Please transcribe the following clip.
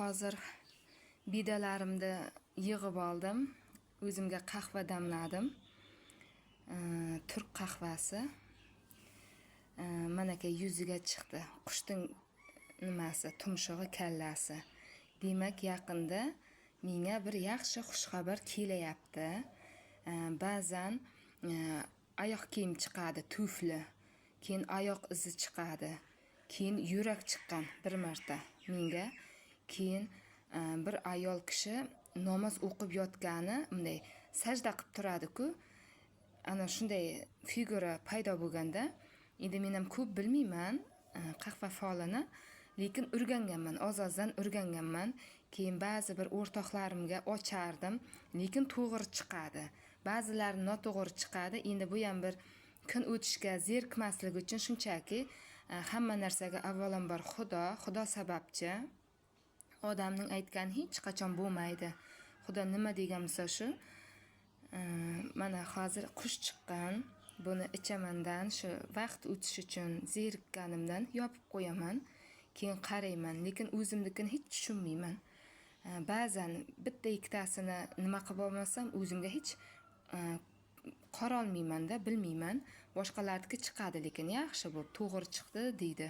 Hozir bedalarimni yig'ib oldim. O'zimga qahva damladim. Turk qahvasi. Manaka yuziga chiqdi. Qushning nimasi, tumshug'i, kallasi. Demak, yaqinda menga bir yaxshi xushxabar kelayapti. Ba'zan oyoq kiyim chiqadi, tufli. Keyin oyoq izi chiqadi. Keyin yurak chiqqan bir marta menga. Keyin bir ayol kishi namoz o'qib yotgani, bunday sajda qilib turadi-ku. Ana shunday figura paydo bo'lganda, endi men ham ko'p bilmayman qahva folini, lekin o'rganganman, oz-ozdan o'rganganman. Keyin ba'zi bir o'rtoqlarimga ochardim, lekin to'g'ri chiqadi. Ba'zilari noto'g'ri chiqadi. Endi bu ham bir kun o'tishga zerikmaslik uchun shunchaki hamma narsaga avvalambor Xudo, Xudo sababchi. Odamning aytgani hech qachon bo'lmaydi. Xudo nima degan bo'lsa shu. Mana hozir qush chiqqan. Buni ichamandan shu vaqt o'tishi uchun zerikkanimdan yopib qo'yaman. Keyin qarayman, lekin o'zimnikini hech tushunmayman. Ba'zan bitta ikkitasini nima qilib olmasam, o'zimga hech qarolmayman-da, bilmayman. Boshqalarniki chiqadi, lekin yaxshi bo'lib to'g'ri chiqdi deydi.